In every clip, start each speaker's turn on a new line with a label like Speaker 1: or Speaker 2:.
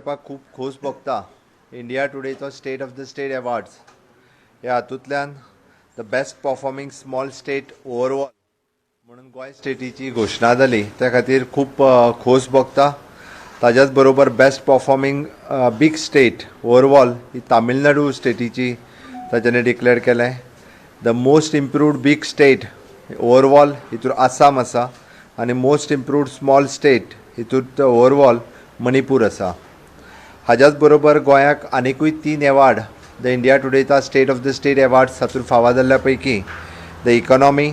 Speaker 1: करपाक खूब खोस भोगता. इंडिया टुडेचो state of the state awards ह्या हातूंतल्यान the best performing small state overall म्हणून गोंय स्टेटीची घोशणा जाली, त्या खातीर खूब खोस भोगता. ताज्याच बरोबर best performing big state overall ही तामिळनाडू स्टेटीची ताच्यानी डिक्लेअर केलें. The most improved big state overall हितूर आसाम आसा आनी मोस्ट इम्प्रूव्ड स्मॉल स्टेट हितूर ओवरऑल मणिपूर आसा. हाज्याच बरोबर गोंयाक आनिकूय 3 एवार्ड the India टुडेचा state of the state awards हातूंत फावो जाल्ल्या पैकी the economy,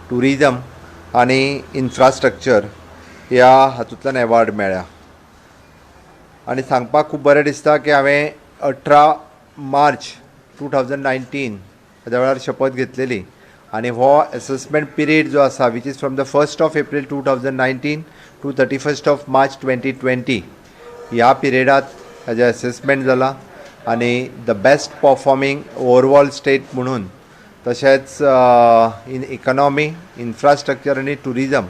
Speaker 1: tourism आनी इन्फ्रास्ट्रक्चर ह्या हातूंतल्यान एवार्ड मेळ्ळ्या. आनी सांगपाक खूब बरें दिसता की हांवें 18 मार्च 2019 हाज्या वेळार शपथ घेतलेली आनी हो एसएसमेंट पिरियड जो आसा, which is from the 1st of April 2019 to 31st of March 2020, ह्या पिरियडात हाजें एसएसमेंट जाला आनी the best performing overall state म्हणून तशेंच इन इकॉनॉमी, इन्फ्रास्ट्रक्चर आनी ट्युरिजम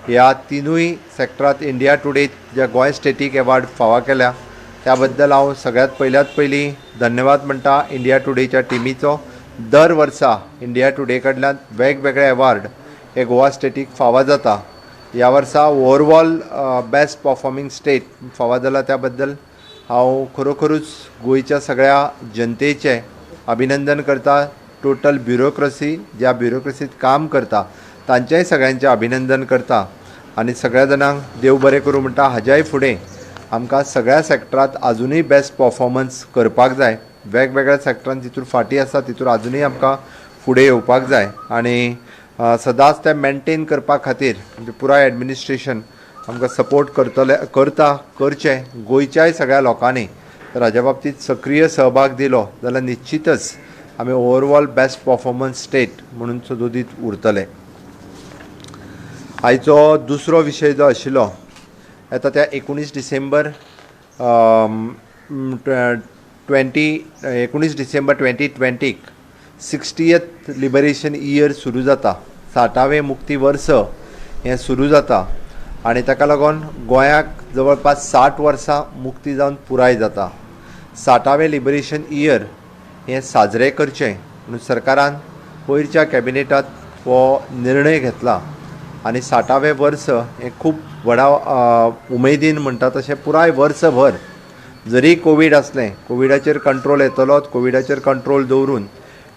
Speaker 1: ह्या तिनूय सेक्टरांत इंडिया टुडे ज्या गोंय स्टेटीक एवार्ड फावो केल्या, त्या बद्दल हांव सगळ्यांत पयल्यात पयलीं धन्यवाद म्हणटा इंडिया टुडेच्या टिमीचो. दर वर्सा इंडिया टुडे कडल्यान वेगवेगळे एवार्ड हे गोवा स्टेटीक फावो जाता. ह्या वर्सा ओवरऑल बेस्ट परफॉर्मींग स्टेट फावो जाला, त्या बद्दल हांव खरोखरूच गोंयच्या सगळ्या जनतेचें अभिनंदन करता. टोटल ब्युरोक्रसी, ज्या ब्युरोक्रसीत काम करता, तांचेंय सगळ्यांचें अभिनंदन करता आनी सगळ्या जाणांक देव बरें करूं म्हणटा. हाज्याय फुडें आमकां सगळ्या सॅक्टरांत आजुनूय बेस्ट परफॉर्मन्स करपाक जाय. वेगवेगळ्या सॅक्टरान जितून फाटीं आसा तितून आजुनूय आमकां फुडें येवपाक जाय आनी सदांच तें मेनटेन करपा खातीर म्हणजे पुराय एडमिनिस्ट्रेशन आमकां सपोर्ट करतले, करता, करचें गोंयच्याय सगळ्या लोकांनी. तर हाज्या बाबतींत सक्रीय सहभाग दिलो जाल्यार निश्चितच आमी ओवरऑल बेस्ट परफॉर्मन्स स्टेट म्हणून सदोदीत उरतले. आयचो दुसरो विशय जो आशिल्लो, येता त्या 19 डिसेंबर 19 डिसेंबर 2020क 60th liberation year सुरू जाता. 60वें मुक्ती वर्स हें सुरू जाता आनी ताका लागून गोंयाक जवळपास 60 वर्सां मुक्ती जावन पुराय जाता. 60वें लिबरेशन इयर हें साजरें करचें म्हणून सरकारान पयरच्या कॅबिनेटांत हो निर्णय घेतला आनी 60वें वर्स हें खूब व्हडा उमेदीन म्हणटा तशें पुराय वर्सभर, जरी कोवीड आसलें, कोविडाचेर कंट्रोल येतलोच, कोविडाचेर कंट्रोल दवरून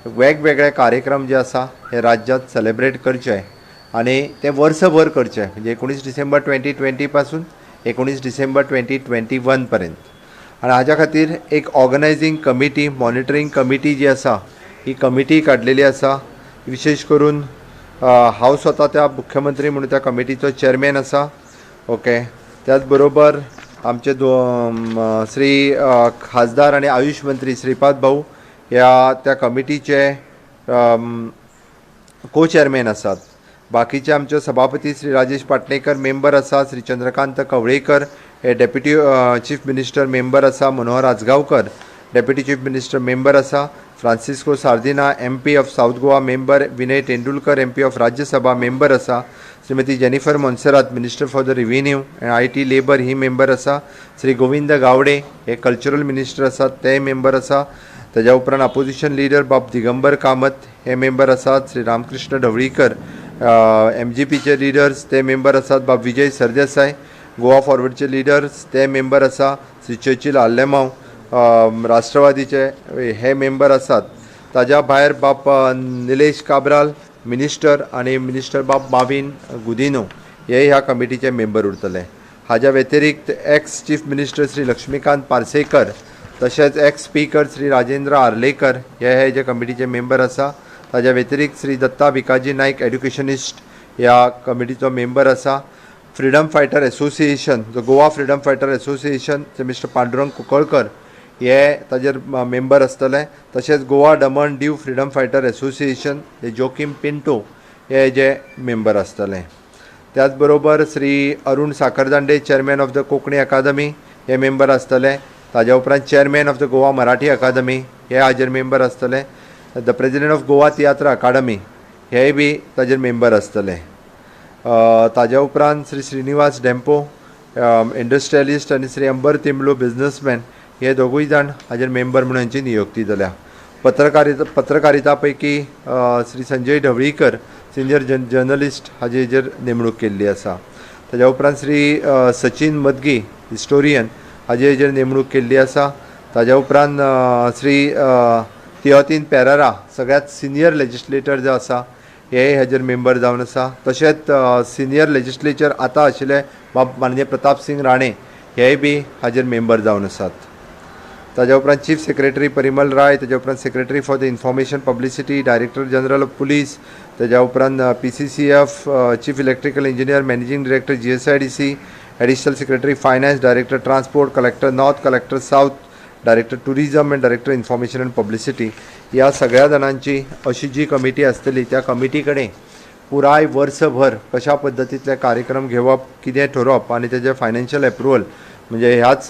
Speaker 1: वेगवेगळे कार्यक्रम जे आसा हे राज्यांत सेलेब्रेट करचे आनी ते वर्सभर करचे, म्हणजे 19 डिसेंबर 2020 पासून 19 डिसेंबर 2021 पर्यंत. आनी हाज्या खातीर एक ऑर्गनायझींग कमिटी, मॉनिटरींग कमिटी जी आसा, ही कमिटी काडलेली आसा. विशेश करून हांव स्वता त्या मुख्यमंत्री म्हणून त्या कमिटीचो चेअरमॅन आसा. ओके, त्याच बरोबर आमचे दो श्री खासदार आनी आयुश मंत्री श्रीपाद भाऊ ह्या त्या कमिटीचे को चेअरमॅन आसात. बाकीचे आमचे सभापती श्री राजेश पाटणेकर मेंबर आसा, श्री चंद्रकांत कवळेकर हे डेप्युटी चीफ मिनिस्टर मेंबर आसा, Manohar Ajgaonkar deputy chief minister member आसा, Francisco Sardinha, MP of South Goa member, Vinay Tendulkar, MP of Rajya Sabha member आसा, श्रीमती Jennifer Monserrate, Minister for the Revenue and IT Labour he member आसा, श्री गोविंद गावडे हे cultural minister आसात, ते member आसा. ताज्या उपरांत opposition leader बाब दिगंबर कामत हे मेंबर आसात, श्री रामकृष्ण ढवळीकर, एमजीपीचे लिडर्स, ते मेंबर आसात, बाब विजय सरदेसाय, गोवा फॉरवर्डचे लिडर्स, ते मेंबर आसा, श्री चर्चिल आल्लेमाव, राष्ट्रवादीचे हे मेंबर आसात. ताज्या भायर बाब निलेश काब्राल मिनिस्टर आनी मिनिस्टर बाब माविन गुदिनो हे ह्या कमिटीचे मेंबर उरतले. हाज्या व्यतिरिक्त ex chief minister Shri Laxmikant Parsekar तशेंच एक्स स्पीकर श्री राजेंद्र आर्लेकर हे हे जे कमिटीचे मेंबर आसा. ताज्या व्यतिरिक्त श्री दत्ता भिकाजी नायक, एड्युकेशनिस्ट, ह्या कमिटीचो मेंबर आसा. फ्रिडम फायटर एसोसिएशन, जो Goa freedom fighter association, mister Pandurang Kunkalkar हे ताजेर मेंबर आसतले. तशेंच Goa Daman Diu freedom fighter association हे जोकीम पिंटो हे जे मेंबर आसतले. त्याच बरोबर Shri Arun Sakhardande, Chairman of the Konkani Academy, हे मेंबर आसतले. ताज्या उपरांत Chairman of the Goa Marathi Academy हे हाजेर मेंबर आसतले. The President of Goa Tiatr Academy हेय बी ताजेर मेंबर आसतले. ताज्या उपरांत श्री श्रीनिवास डेम्पो, इंडस्ट्रियलिस्ट आनी श्री अंबर तिंबलो बिजनसमॅन हे दोगूय जाण हाजेर मेंबर म्हणून हांची नियुक्ती जाल्या. पत्रकारिता पैकी श्री संजय ढवळीकर सिनियर जर्नलिस्ट हाजेर नेमणूक केल्ली आसा. ताज्या उपरांत श्री सचिन मदगी हिस्टोरियन हाजेर नेमणूक केल्ली आसा. ताज्या उपरांत श्री तियोतीन पेरेरा सगळ्यांत सिनियर लेजिस्लेटर जो आसा हे हाजेर मेंबर जावन आसा. तशेंच सिनियर लेजिस्लेचर आतां आशिल्ले माननीय प्रताप सिंग राणे हेय बी हाजेर मेंबर जावन आसात. ताज्या उपरांत चीफ सेक्रेटरी परिमल राय, ताज्या उपरांत secretary for the information publicity, director general of police, ताज्या उपरांत PCCF, chief electrical engineer, managing director GSIDC, additional secretary finance, director transport, collector north, collector south, director tourism and director information and publicity ह्या सगळ्या जाणांची अशी जी committee आसतली त्या committee कडेन पुराय वर्सभर कशा पद्दतींतले कार्यक्रम घेवप, कितें ठरोवप आनी तेजें फायनान्शियल एप्रुवल म्हणजे ह्याच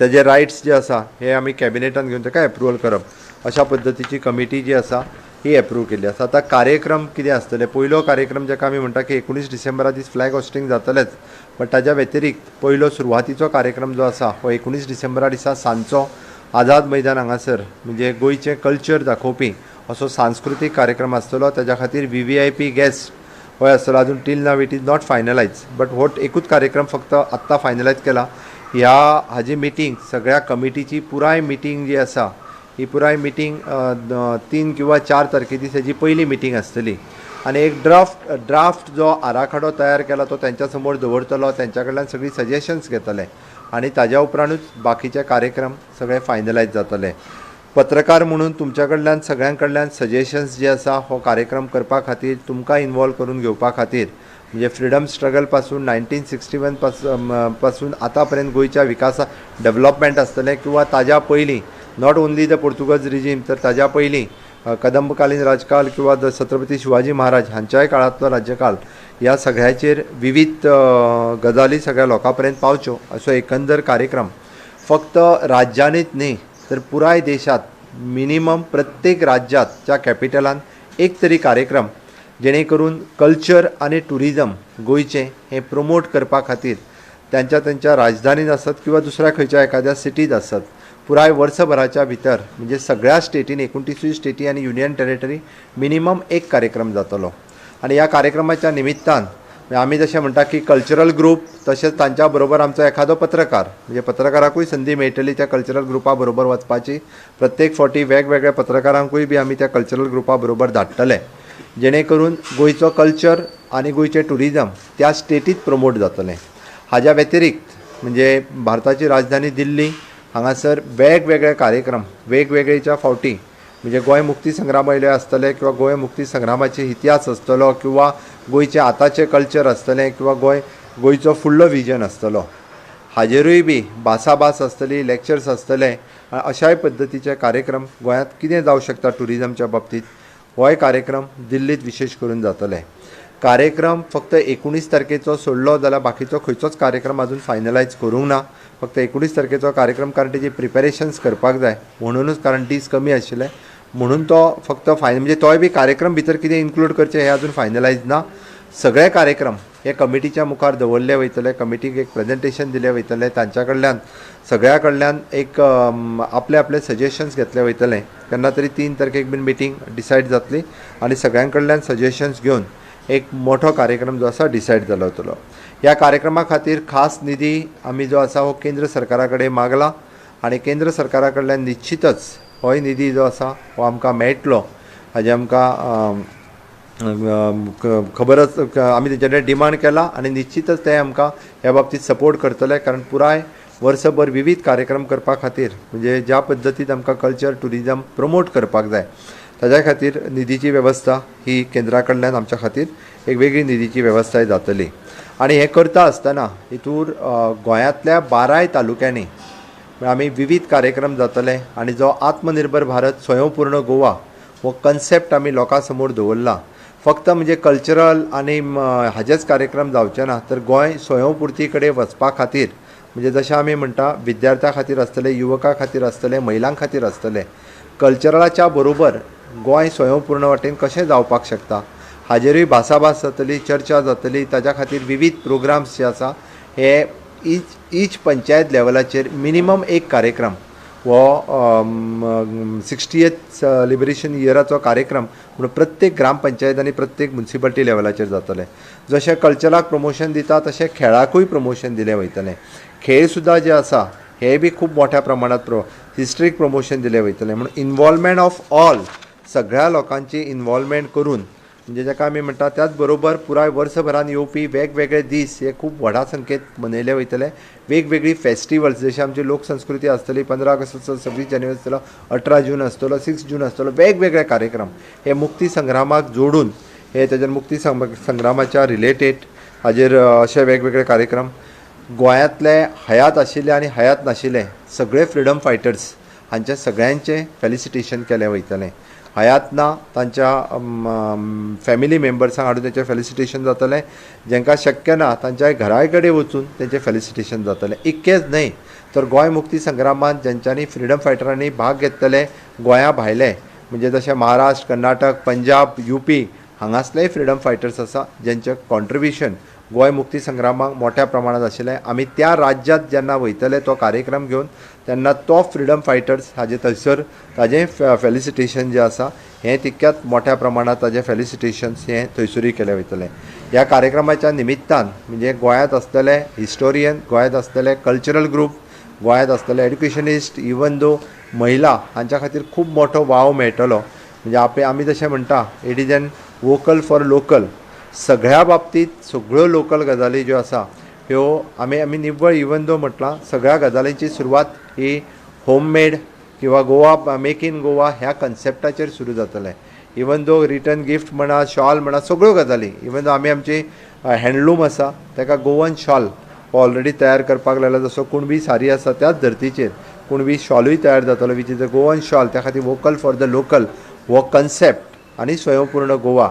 Speaker 1: तेजे रायट्स जे आसा हे आमी कॅबिनेटान घेवन ताका एप्रुवल करप अशा पद्दतीची कमिटी जी आसा ही एप्रूव केल्ली आसा. आतां कार्यक्रम कितें आसतले, पयलो कार्यक्रम जाका आमी म्हणटा की 19 डिसेंबरा दीस फ्लॅग होस्टिंग जातलेंच, बट ताज्या व्यतिरिक्त पयलो सुरवातीचो कार्यक्रम जो आसा हो 19 डिसेंबरा दिसा सांजचो आझाद मैदान हांगासर म्हणजे गोंयचें कल्चर दाखोवपी असो सांस्कृतीक कार्यक्रम आसतलो. ताज्या खातीर VVIP guest होय आसतलो. अजून till now it is not finalise, but हो एकूच कार्यक्रम फक्त आत्तां फायनलायज केला. ह्या हाजी मिटींग सगळ्या कमिटीची पुराय मिटींग जी आसा ही पुराय मिटींग 3 किंवा 4 तारखे दीस हेजी पयली मिटींग आसतली आनी एक ड्राफ्ट जो आराखडो तयार केला तो तेंच्या समोर दवरतलो, तेंच्या कडल्यान सगळीं सजेशन्स घेतले आनी ताज्या उपरांतूच बाकीचे कार्यक्रम सगळे फायनलायज जातले. पत्रकार म्हणून तुमच्या कडल्यान सगळ्यां कडल्यान सजेशन्स जे आसा हो कार्यक्रम करपा खातीर तुमकां इनवॉल्व करून घेवपा खातीर म्हणजे फ्रिडम स्ट्रगल पासून 1961 पासून आतां पर्यंत गोंयच्या विकासा डेवलपमेंट आसतलें किंवा ताज्या पयलीं not only the Portuguese regime तर ताज्या पयलीं कदंबकालीन राजकाल किंवा छत्रपती शिवाजी महाराज हांच्याय काळांतलो राज्यकाल ह्या सगळ्याचेर विविध गजाली सगळ्या लोकां पर्यंत पावच्यो असो एकंदर कार्यक्रम फक्त राज्यांनीच न्ही तर पुराय देशांत मिनिमम प्रत्येक राज्याच्या कॅपिटलान एक तरी कार्यक्रम जेणे करून कल्चर आनी ट्युरिजम गोंयचें हें प्रमोट करपा खातीर त्यांच्या त्यांच्या राजधानीन आसत किंवा दुसऱ्या खंयच्या एखाद्या सिटीत आसत पुराय वर्सभराच्या भितर म्हणजे सगळ्या स्टेटीन 29 स्टेटी आनी युनियन टेरिटरी मिनिमम एक कार्यक्रम जातलो. आनी ह्या कार्यक्रमाच्या निमित्तान आमी जशें म्हणटा की कल्चरल ग्रूप तशेंच तांच्या बरोबर आमचो एखादो पत्रकार म्हणजे पत्रकाराकूय संदी मेळटली त्या कल्चरल ग्रुपा बरोबर वचपाची. प्रत्येक फावटी वेगवेगळ्या पत्रकारांकूय बी आमी त्या कल्चरल ग्रुपा बरोबर धाडटले जेणे करून गोंयचो कल्चर आनी गोंयचें ट्युरिजम त्या स्टेटीत प्रमोट जातलें. हाज्या व्यतिरिक्त म्हणजे भारताची राजधानी दिल्ली हांगासर वेगवेगळे कार्यक्रम वेगवेगळेच्या फावटी म्हणजे गोंय मुक्ती संग्राम वयले आसतले किंवा गोंय मुक्ती संग्रामाचे इतिहास आसतलो किंवा गोंयचें आतांचें कल्चर आसतलें किंवा गोंयचो फुडलो विजन आसतलो हाजेरूय बी भासाभास आसतली, लेक्चर्स आसतले. अशाय पद्दतीचे कार्यक्रम गोंयांत कितें जावं शकता ट्युरिजमच्या बाबतींत होय कार्यक्रम दिल्लीत विशेश करून जातले. कार्यक्रम फक्त 19 तारखेचो सोडलो जाल्यार बाकीचो खंयचोच कार्यक्रम अजून फायनलायज करूंक ना. फक्त 19 तारखेचो कार्यक्रम कारण तेजी प्रिपेरेशन्स करपाक जाय म्हणूनच, कारण दीस कमी आशिल्ले म्हणून तो फक्त फायनल म्हणजे तोय बी कार्यक्रम भितर कितें इन्क्लूड करचें हें अजून फायनलायज ना. सगळे कार्यक्रम हे कमिटीच्या मुखार दवरले वयतले, कमिटीक एक प्रेजेंटेशन दिलें वयतलें, तांच्या कडल्यान सगळ्या कडल्यान एक आपले आपले सजेशन्स घेतले वयतले. केन्ना तरी 3 तारखेक बीन मिटींग डिसायड जातली आनी सगळ्यां कडल्यान सजेशन्स घेवन एक मोठो कार्यक्रम जो आसा डिसायड जालो वतलो. ह्या कार्यक्रमा खातीर खास निधी आमी जो आसा हो केंद्र सरकारा कडेन मागला आनी केंद्र सरकारा कडल्यान निश्चितच होय निधी जो आसा हो आमकां मेळटलो हाजें आमकां खबरच, आमी तेंचे कडेन डिमांड केला आनी निश्चितच ते आमकां ह्या बाबतींत सपोर्ट करतले. कारण पुराय वर्सभर विविध कार्यक्रम करपा खातीर म्हणजे ज्या पद्दतीन आमकां कल्चर ट्युरिजम प्रमोट करपाक जाय ताज्या खातीर निधीची वेवस्था ही केंद्रा कडल्यान आमच्या खातीर एक वेगळी निधीची वेवस्थाय जातली. आनी हें करता आसतना हितूर गोंयांतल्या 12 तालुक्यांनी आमी विविध कार्यक्रम जातले आनी जो आत्मनिर्भर भारत स्वयंपूर्ण गोवा हो कन्सेप्ट आमी लोकां समोर दवरला. फक्त म्हणजे कल्चरल आनी हाजेच कार्यक्रम जावचे ना तर गोंय स्वयंपुर्ती कडेन वचपा खातीर म्हणजे जशें आमी म्हणटा विद्यार्थ्यां खातीर आसतले, युवकां खातीर आसतले, महिलां खातीर आसतले, कल्चरलाच्या बरोबर गोंय स्वयंपूर्ण वाटेन कशें जावपाक शकता हाजेरूय भासाभास जातली, चर्चा जातली. ताज्या खातीर विविध प्रोग्राम्स जे आसा हे इच पंचायत लेवलाचेर मिनिमम एक कार्यक्रम हो 60th liberation इयराचो कार्यक्रम म्हणून प्रत्येक ग्रामपंचायत आनी प्रत्येक म्युनिसिपालिटी लेवलाचेर जातले. जशें कल्चराक प्रमोशन दिता तशें खेळाकूय प्रमोशन दिलें वयतलें. खेळ सुद्दां जे आसा हे बी खूब मोठ्या प्रमाणांत हिस्ट्रीक प्रमोशन दिलें वयतलें. म्हणून इनवॉल्वमेंट ऑफ ऑल, सगळ्या लोकांची इनवॉल्वमेंट करून म्हणजे जाका आमी म्हणटा त्याच बरोबर पुराय वर्सभरान येवपी वेगवेगळे दीस हे खूब व्हडा संख्येत मनयले वयतले. वेगवेगळी फेस्टिवल्स जशें आमची लोकसंस्कृती आसतली, 15 ऑगस्ट आसतलो, 26 जानेवारी आसतलो, 18 जून आसतलो, 6 जून आसतलो, वेगवेगळे कार्यक्रम हे मुक्ती संग्रामाक जोडून हे तेजेर मुक्ती संग्रामाच्या रिलेटेड हाजेर अशे वेगवेगळे कार्यक्रम गोंयांतले हयात आशिल्ले आनी हयात नाशिल्ले सगळे फ्रिडम फायटर्स हांचे सगळ्यांचें फेलिसिटेशन केलें वयतलें. हयात ना तांच्या फॅमिली मेंबर्सांक हाडून तेंचें फेलिसिटेशन जातलें, जांकां शक्य ना तांच्या घराय कडेन वचून तेंचें फेलिसिटेशन जातलें. इतकेंच न्हय तर गोंय मुक्ती संग्रामांत जेंच्यांनी फ्रिडम फायटरांनी भाग घेतले गोंया भायले म्हणजे जशें महाराष्ट्र, कर्नाटक, पंजाब, युपी हांगासलेय फ्रिडम फायटर्स आसा जेंचें कॉन्ट्रिब्युशन गोंय मुक्ती संग्रामाक मोठ्या प्रमाणांत आशिल्लें. आमी त्या राज्यांत जेन्ना वयतले तो कार्यक्रम घेवन तेन्ना तो फ्रिडम फायटर्स हाजे थंयसर ताजें फेलिसिटेशन जें आसा हें तितक्याच मोठ्या प्रमाणांत ताजें फेलिसिटेशन्स हें थंयसरूय केलें वयतलें. ह्या कार्यक्रमाच्या निमित्तान म्हणजे गोंयांत आसतले हिस्टोरियन, गोंयांत आसतले कल्चरल ग्रूप, गोंयांत आसतले एड्युकेशनिस्ट, इवन दो महिला हांच्या खातीर खूब मोठो वाव मेळटलो. म्हणजे आमी जशें म्हणटा it is an vocal for local, सगळ्या बाबतींत सगळ्यो लोकल गजाली ज्यो आसा ह्यो आमी निव्वळ इवन दो म्हटलां सगळ्या गजालींची सुरवात ही होममेड किंवा गोवा मेक इन गोवा ह्या कन्सेप्टाचेर सुरू जातलें. इवन दो रिटर्न गिफ्ट म्हणा, शॉल म्हणा, सगळ्यो गजाली, इवन दो आमी आमची हँडलूम आसा ताका गोवन शॉल हो ऑलरेडी तयार करपाक लागला. जसो कुणबी सारी आसा त्याच धर्तीचेर कुणबी शॉलूय तयार जातलो which is a Goan shawl. त्या खातीर वोकल फॉर the local हो कन्सेप्ट आनी स्वयंपूर्ण गोवा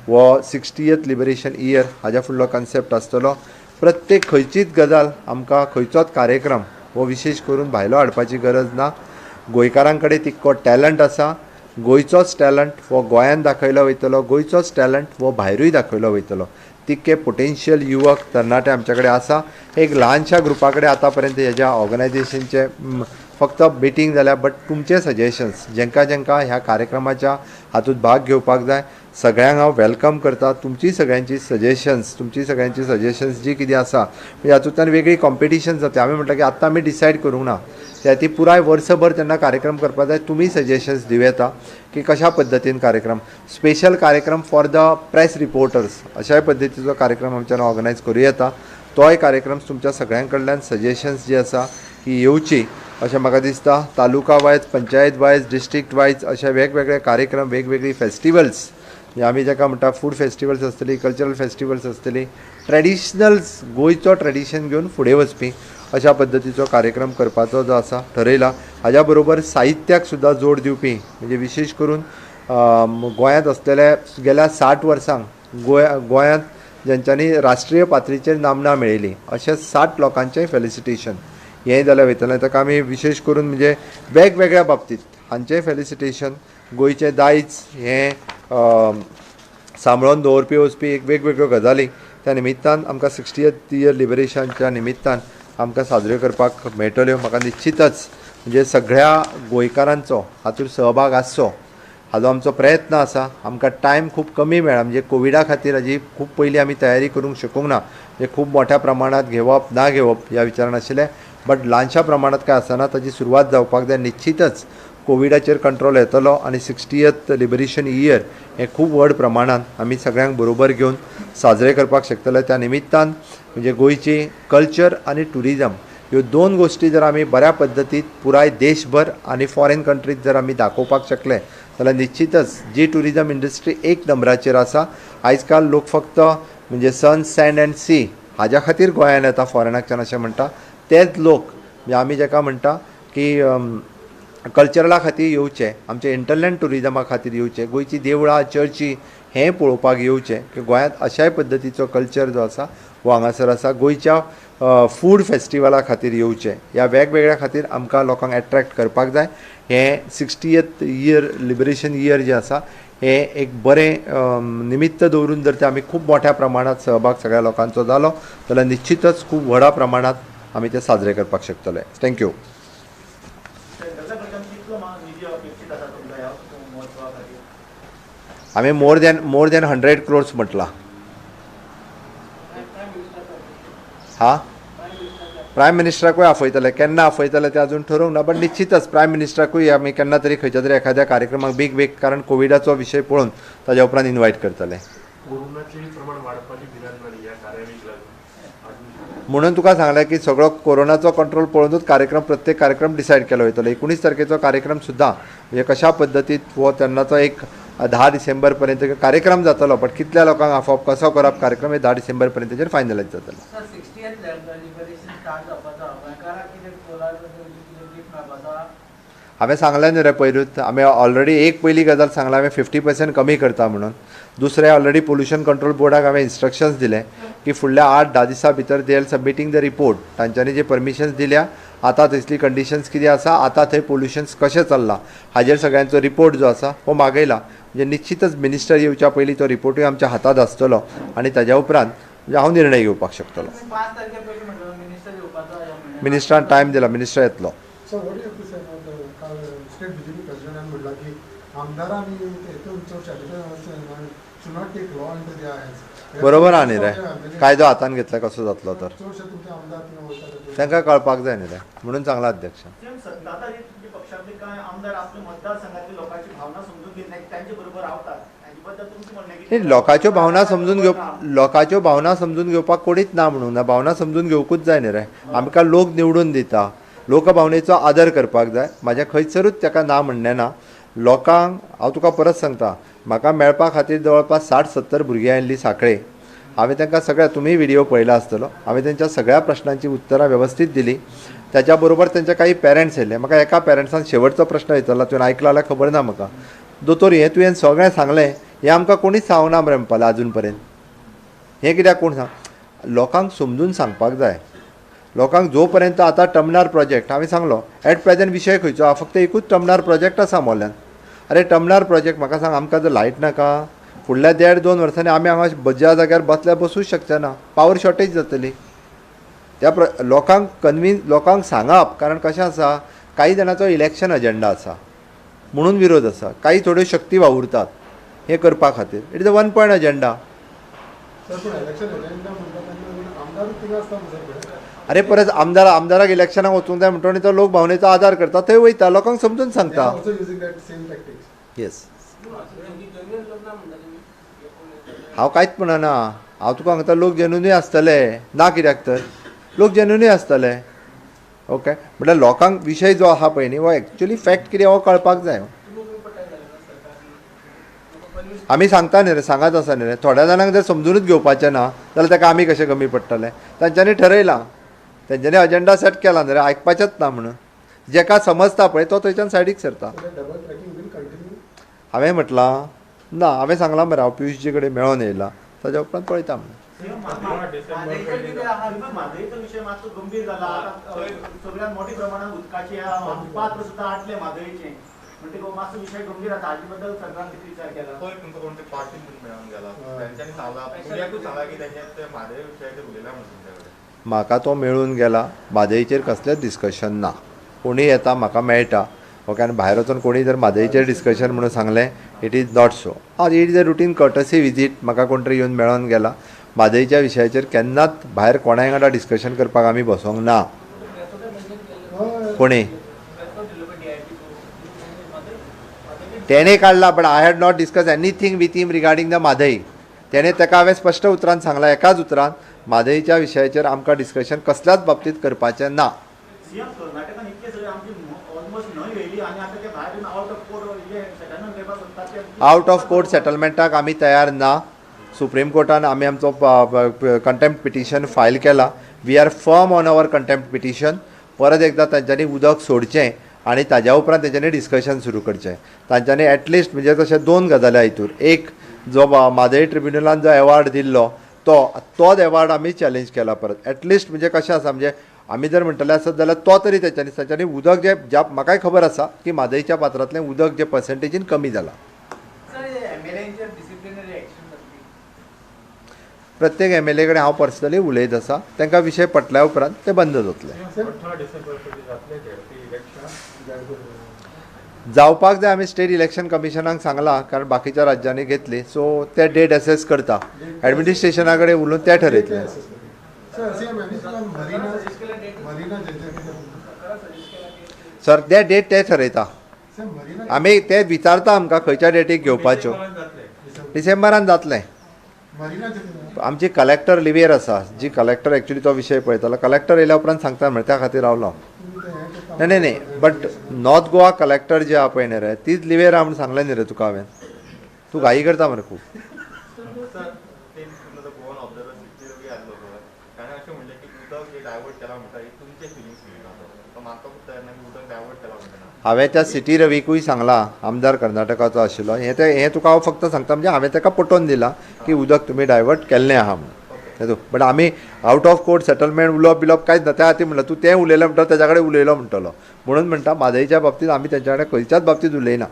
Speaker 1: हो 60th liberation year हाज्या फुडलो कन्सेप्ट आसतलो. प्रत्येक खंयचीच गजाल आमकां खंयचोच कार्यक्रम हो विशेश करून भायलो हाडपाची गरज ना. गोंयकारां कडेन तितको टॅलंट आसा, गोंयचोच टॅलंट हो गोंयांत दाखयलो वयतलो, गोंयचोच टॅलंट हो भायरूय दाखयलो वयतलो. तितके पोटेन्शियल युवक तरणाटे आमच्या कडेन आसा. एक ल्हानशा ग्रुपा कडेन आतां पर्यंत हेज्या ऑर्गनायजेशनचे फक्त मिटींग जाल्या, बट तुमचे सजेशन्स जेंकां जेंकां ह्या कार्यक्रमाच्या हातूंत भाग घेवपाक जाय सगळ्यांक हांव welcome करता. तुमची सगळ्यांची सजेशन्स, तुमची सगळ्यांची सजेशन्स जी कितें आसा म्हणजे हातूंतल्यान वेगळी कॉम्पिटिशन जाता. आमी म्हणटा की आत्तां आमी डिसायड करूंक ना, त्या ती पुराय वर्सभर तेन्ना कार्यक्रम करपाक जाय. तुमी सजेशन्स दिवं येता की कशा पद्दतीन कार्यक्रम, स्पेशल कार्यक्रम फॉर the press reporters अशाय पद्दतीचो कार्यक्रम आमच्यान ऑर्गनायज करूं येता. तोय कार्यक्रम तुमच्या सगळ्यां कडल्यान सजेशन्स जी आसा ही येवची अशें म्हाका दिसता. Taluka wise, panchayat wise, district wise अशे वेगवेगळे कार्यक्रम, वेगवेगळी फेस्टिवल्स, आमी जाका म्हणटा फूड फेस्टिवल्स आसतली, कल्चरल फेस्टिवल्स आसतली, ट्रेडिशनल गोंयचो ट्रेडिशन घेवन फुडें वचपी अशा पद्दतीचो कार्यक्रम करपाचो जो आसा ठरयला. हाज्या बरोबर साहित्याक सुद्दां जोड दिवपी म्हणजे विशेश करून गोंयांत आसलेल्या गेल्या 60 वर्सांक गोंयांत जेंच्यांनी राष्ट्रीय पातळीचेर नामना मेळयली अशे 60 लोकांचें फेलिसिटेशन हें जालें वयतलें. ताका आमी विशेश करून म्हणजे वेगवेगळ्या बाबतींत हांचें फेलिसिटेशन, गोंयचें दायज हें सांबाळून दवरपी वचपी एक वेगवेगळ्यो गजाली त्या निमित्तान आमकां 60th year लिबरेशनच्या निमित्तान आमकां साजऱ्यो करपाक मेळटल्यो. म्हाका निश्चितच म्हणजे सगळ्या गोंयकारांचो हातूंत सहभाग आसचो हाजो आमचो प्रयत्न आसा. आमकां टायम खूब कमी मेळ्ळा, म्हणजे कोविडा खातीर हाजी खूब पयलीं आमी तयारी करूंक शकूंक ना, म्हणजे खूब मोठ्या प्रमाणांत घेवप ना घेवप ह्या विचारान आशिल्लें, बट ल्हानशा प्रमाणांत काय आसना ताजी सुरवात जावपाक जाय. निश्चितच कोविडाचेर कंट्रोल येतलो आनी 60th liberation year हें खूब व्हड प्रमाणांत आमी सगळ्यांक बरोबर घेवन साजरे करपाक शकतले. त्या निमित्तान म्हणजे गोंयची कल्चर आनी ट्युरिजम ह्यो दोन गोश्टी जर आमी बऱ्या पद्दतीन पुराय देशभर आनी फॉरेन कंट्रीत जर आमी दाखोवपाक शकले जाल्यार निश्चितच जी ट्युरिजम इंडस्ट्री एक नंबराचेर आसा. आयज काल लोक फक्त म्हणजे सन, सँड अँड सी हाज्या खातीर गोंयान येता फॉरेनाकच्यान अशें म्हणटा, तेच लोक म्हणजे आमी जाका म्हणटा की कल्चरला खातीर येवचे, आमचे इंटरलँड ट्युरिजमा खातीर येवचे, गोंयची देवळां चर्ची हें पळोवपाक येवचें की गोंयांत अशाय पद्दतीचो कल्चर जो आसा हो हांगासर आसा. गोंयच्या फूड फेस्टिवला खातीर येवचें, ह्या वेगवेगळ्या खातीर आमकां लोकांक एट्रेक्ट करपाक जाय. हें 60th year liberation year जें आसा हें एक बरें निमित्त दवरून जर ते आमी खूब मोठ्या प्रमाणात सहभाग सगळ्या लोकांचो जालो जाल्यार निश्चितच खूब व्हडा प्रमाणात आमी ते साजरे करपाक शकतले. Thank you. आमी मोर दॅन 100 क्रोर्स म्हटलां. हा, प्रायम मिनिस्टराकूय आपयतले, केन्ना आपयतले ते अजून ठरोवंक ना, बट निश्चितच प्रायम मिनिस्टराकूय आमी केन्ना तरी खंयच्या तरी एखाद्या कार्यक्रमाक बेग बेग, कारण कोविडाचो विशय पळोवन ताज्या उपरांत इन्वायट करतले. म्हणून तुका सांगलें की सगळो कोरोनाचो कंट्रोल पळोवनूच कार्यक्रम, प्रत्येक कार्यक्रम डिसायड केलो वयतलो. 19 तारखेचो कार्यक्रम सुद्दां म्हणजे कशा पद्दतीत हो तेन्नाचो एक 10 डिसेंबर पर्यंत कार्यक्रम जातलो, बट कितल्या लोकांक आफोवप, कसो करप कार्यक्रम हे 10 डिसेंबर पर्यंतचेर फायनलायज जातलो. हांवें सांगलें न्हू रे पयरूच, आमी ऑलरेडी एक पयली गजाल सांगला, हांवें 50% कमी करता म्हणून. दुसरें, ऑलरेडी पोल्युशन कंट्रोल बोर्डाक हांवें इन्स्ट्रक्शन्स दिले की फुडल्या 8-10 दिसां भितर they are submitting the report. तांच्यांनी जे परमिशन्स दिल्या, आतां थंयसली कंडिशन्स कितें आसा, आतां थंय पोल्युशन्स कशें चल्लां हाजेर सगळ्यांचो रिपोर्ट जो आसा हो मागयला. म्हणजे निश्चितच मिनिस्टर येवच्या पयलीं तो रिपोर्टूय आमच्या हातांत आसतलो आनी ताज्या उपरांत म्हणजे हांव निर्णय घेवपाक शकतलो. मिनिस्टरान टायम दिला, मिनिस्टर येतलो. बरोबर आहा न्ही रे, कायदो हातान घेतला कसो जातलो तर तांकां कळपाक जाय न्ही रे, म्हणून सांगला अध्यक्ष. लोकांच्यो भावना समजून घेव, लोकांच्यो भावना समजून घेवपाक कोणीच ना म्हणूंक ना, भावना समजून घेवकूच जाय न्ही रे. आमकां लोक निवडून दिता, लोकभावनेचो आदर करपाक जाय. म्हाज्या खंयसरूच ताका ना म्हणणें ना. लोकांक हांव तुका परत सांगता, म्हाका मेळपा खातीर जवळपास 60-70 भुरगीं आयिल्लीं सांखळे. हांवें तांकां सगळ्या, तुमी व्हिडियो पळयला आसतलो, हांवें तेंच्या सगळ्या प्रश्नांची उत्तरां व्यवस्थीत दिली. त्याच्या बरोबर तेंचे काही पेरंट्स येयले. म्हाका एका पेरंट्सान शेवटचो प्रश्न विचारला, तुवें आयकला जाल्यार खबर ना म्हाका, दोतोर हें तुवें सगळें सांगलें, हें आमकां कोणीच सांगना मरे म्हणपाक आजून पर्यंत, हें कित्याक कोण सांग. लोकांक समजून सांगपाक जाय. लोकांक जो पर्यंत आतां टर्मिनल प्रोजेक्ट हांवें सांगलो, एट प्रेजेंट विशय खंयचो आहा, फक्त एकूच टर्मिनल प्रोजेक्ट आसा मोल्यान. अरे टर्मिनल प्रोजेक्ट म्हाका सांग, आमकां जर लायट नाका फुडल्या 1.5-2 वर्सांनी आमी हांगा ज्या जाग्यार बसल्यार बसूंक शकचे ना, पावर शॉर्टेज जातली. त्या लोकांक कन्विन्स, लोकांक सांगप, कारण कशें आसा, काही जाणांचो इलेक्शन अजेंडा आसा म्हणून विरोध आसा, काही थोड्यो शक्ती वावुरतात हें करपा खातीर. It is a 1 point agenda. अरे परत आमदार, आमदाराक इलेक्शनाक वचूंक जाय म्हणटो तो लोक भावनेचो आदार करता, थंय वयता, लोकांक समजून सांगता. येस, हांव कांयच म्हणना, हांव तुका सांगता लोक जेन्युनूय आसतले, ना कित्याक तर लोक जेन्युनूय आसतले. ओके, म्हटल्यार लोकांक विशय जो आहा पळय न्ही हो एक्चुअली फॅक्ट कितें हो कळपाक जाय. आमी सांगता न्ही रे, सांगत आसा न्ही रे. थोड्या जाणांक जर समजुनूच घेवपाचें ना जाल्यार ताका आमी कशें कमी पडटले. तांच्यांनी ठरयलां, तेंच्यांनी अजेंडा सेट केला न्ही रे, आयकपाचेंच ना म्हणून. जेका समजता पळय तो थंयच्यान सायडीक सरता. हांवें म्हटलां ना, हांवें सांगलां मरे, हांव पियुषजी कडेन मेळोन येयलां, ताज्या उपरांत पळयता म्हणून. म्हाका तो मेळून गेला, म्हादयचेर कसलेंच डिस्कशन ना. कोणूय येता म्हाका मेळटा, ओके, आनी भायर वचून कोणी जर म्हादयचेर डिस्कशन म्हणून सांगलें, it is not so. It is a routine courtesy visit, म्हाका कोण तरी येवन मेळोन गेला. म्हादयच्या विशयाचेर केन्नाच भायर कोणाय वांगडा डिस्कशन करपाक आमी बसोंक ना. कोणी तेणें काडला, but I had not discuss anything with him regarding the Mhadei. तेणें ताका हांवें स्पश्ट उतरान सांगलां, एकाच उतरान, म्हादयच्या विशयाचेर आमकां डिस्कशन कसल्याच बाबतींत करपाचें ना. आवट ऑफ कोर्ट सेटलमेंटाक आमी तयार ना. सुप्रीम कोर्टान आमी आमचो कंटेम्प्ट पिटिशन फायल केला. We are firm on our contempt petition. परत एकदां तांच्यांनी उदक सोडचें आनी ताज्या उपरांत तेंच्यांनी डिस्कशन सुरू करचें. तांच्यांनी एटलिस्ट म्हणजे तशें 2 गजाली हितूर, एक जो म्हादय ट्रिब्युनलान जो एवॉर्ड दिल्लो तो तोच एवॉर्ड आमी चॅलेंज केला परत. एटलिस्ट म्हणजे कशें आसा, म्हणजे आमी जर म्हणटले आसत जाल्यार तो तरी तेंच्यांनी तांच्यांनी उदक जें ज्या म्हाकाय खबर आसा की म्हादयच्या पात्रांतलें उदक जें पर्संटेजीन कमी जालां. प्रत्येक एमएलए कडेन हांव पर्सनली उलयत आसा. तांकां विशय पटल्या उपरांत ते बंद जातले.
Speaker 2: 18 डिसेंबर जातले इलेक्शन?
Speaker 1: जावपाक जाय. आमी स्टेट इलेक्शन कमिशनाक सांगलां, कारण बाकीच्या राज्यांनी घेतली. सो ते डेट एसेस करता, एडमिनिस्ट्रेशना कडेन उलोवन ते ठरयतले.
Speaker 3: Sir, CM, anything on Marina? Marina J
Speaker 1: sir, ते डेट ते ठरयता.
Speaker 3: सर, मरीना
Speaker 1: आमी ते विचारता आमकां खंयच्या डेटीक घेवपाच्यो. डिसेंबरान जातलें.
Speaker 3: मरीना
Speaker 1: आमची कलेक्टर लिवेर आसा, जी कलेक्टर एक्चुली तो विशय पळयतालो. कलेक्टर येयल्या उपरांत सांगता म्हळ्यार त्या खातीर रावलो. न्ही न्ही न्ही, बट नॉर्थ गोवा कलेक्टर जे आहा पळय न्ही रे, तीच लिवेर आहा म्हूण सांगलें न्ही रे तुका हांवें. तूं घाई करता मरे खूब.
Speaker 2: सर, ते गोवन ऑब्जर्वर सिटी रवी आसलो पळय, ताणें अशें म्हणलें की उदक जे डायवर्ट केलां म्हणटा, ही तुमचे फिलिंग्स मेळना. तो मानपाकूच तयार ना की उदक डायवर्ट केलां म्हणटा.
Speaker 1: हांवें त्या सिटी रवीकूय सांगलां, आमदार कर्नाटकाचो आशिल्लो. हें तें हें तुका हांव फक्त सांगता, म्हणजे हांवें ताका पटोवन दिलां की उदक तुमी डायवर्ट केल्लें आहा म्हणून. बट आमी आवट ऑफ कोर्ट सेटलमेंट उलोवप बिलोवप कांयच ना. त्या खातीर म्हणलें, तूं तें उलयलें म्हणटा, तेज्या कडेन उलयलो म्हणटलो म्हणून म्हणटा. म्हादयच्या बाबतींत आमी तेंच्या कडेन खंयच्याच बाबतींत उलयना.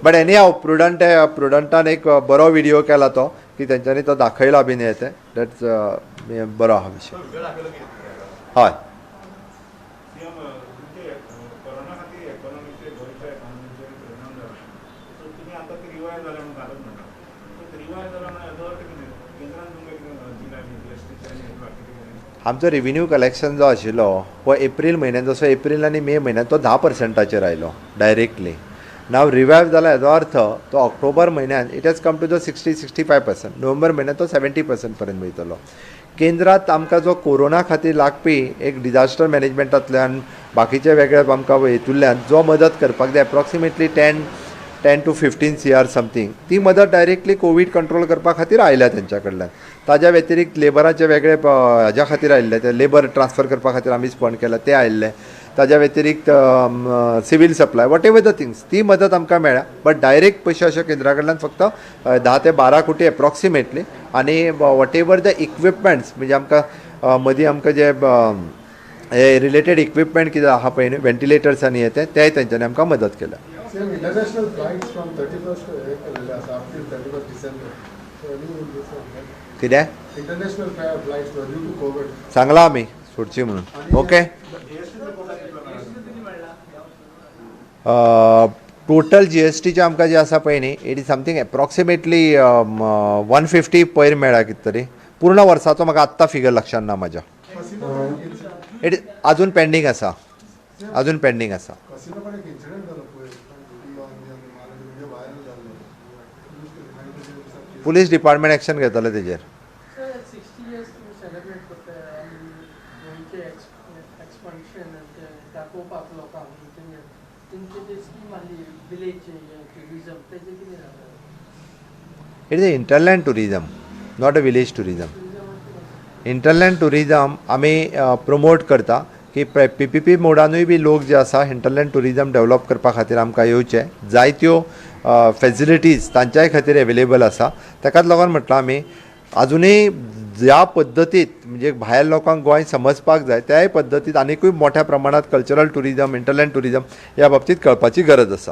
Speaker 1: बट एनी हाव, प्रुडंटान एक बरो विडियो केला तो, की तेंच्यांनी तो दाखयला बीन हें तें. That's बरो आहा विशय. हय.
Speaker 4: सीएम, तुमचे कोरोना खातीर इकॉनॉमीचेर, गोंयच्या इकॉनॉमीचेर परिणाम जाला. सो तुमी आतां ते रिवायव जाले म्हणून कालच म्हणटा. सो रिवायव जाला म्हणून हाजो अर्थ कितें? केंद्रान तुमकां कितें दिला जीएसटीचे आनी बाकीचे कितें?
Speaker 1: आमचो रेविन्यू कलेक्शन जो आशिल्लो हो एप्रील म्हयन्यान, जसो एप्रील आनी मे म्हयन्यान, तो 10 पर्संटाचेर आयलो डायरेक्टली. नाव रिवायव जाला हेजो अर्थ तो ऑक्टोबर म्हयन्यान it has come to the 60-65%. नोव्हेंबर म्हयन्यान तो 70% पर्यंत वयतलो. केंद्रात आमकां जो कोरोना खातीर लागपी एक डिजास्टर मॅनेजमेंटांतल्यान, बाकीचे वेगळे आमकां हेतूंतल्यान जो मदत करपाक जाय, approximately 10 to 15 CR something, ती मदत डायरेक्टली कोवीड कंट्रोल करपा खातीर आयल्या तेंच्या कडल्यान. ताज्या व्यतिरिक्त लेबराचे वेगळे हाज्या खातीर आयिल्ले, ते लेबर ट्रान्सफर करपा खातीर आमी फंड केला ते आयिल्ले. ताज्या व्यतिरिक्त civil supply, whatever the things, ती मदत आमकां मेळ्ळ्या. बट डायरेक्ट पयशे अशे केंद्रा कडल्यान फक्त 10 ते 12 कोटी एप्रॉक्सिमेटली आनी what ever the equipments, म्हणजे आमकां मदीं आमकां जे हे रिलेटेड इक्विपमेंट कितें आहा पळय न्ही, वेंटिलेटर्स आनी हे ते, तेय तेंच्यांनी आमकां मदत केल्या.
Speaker 3: Same, international flights from 31st हे केलेले आसा, up till 31st December. So any this
Speaker 1: कितें?
Speaker 3: International flights due to Covid.
Speaker 1: सांगलां आमी सोडची म्हणून. ओके. टोटल जीएसटीचे आमकां जे आसा पळय न्ही, it is something approximately 150 पयर मेळ्ळा कितें तरी. पूर्ण वर्साचो म्हाका आत्तां फिगर लक्षान ना म्हाज्या. It अजून पेंडींग आसा, अजून पेंडींग आसा.
Speaker 3: कसिनो कडेन एक इन्सिडंट जालो पळय, म्हणजे व्हायरल जाल्लो.
Speaker 1: पुलीस डिपार्टमेंट एक्शन घेतले तेजेर.
Speaker 5: सर, 60 इयर्स तुमी सेलिब्रेट करताय आनी गोंयचे एक्सपान्शन ते दाखोवपाक लोकांक तुमची ती स्कीम आसली विलेज ट्युरिजम, तेजें कितें जालें?
Speaker 1: It is a hinterland tourism, not a village tourism. Hinterland tourism आमी प्रमोट करता की पीपीपी मोडानूय बी लोक जे आसा हिंटरलँड टुरिजम डेवलप करपा खातीर आमकां येवचे. जायत्यो फेसिलिटीज तांच्याय खातीर एवेलेबल आसा. ताकाच लागून म्हटलां, आमी आजुनूय ज्या पद्दतीत, म्हणजे भायर लोकांक गोंय समजपाक जाय, त्याय पद्दतीत आनिकूय मोठ्या प्रमाणात कल्चरल टुरिजम, हिंटरलँड टुरिजम ह्या बाबतीत कळपाची गरज आसा.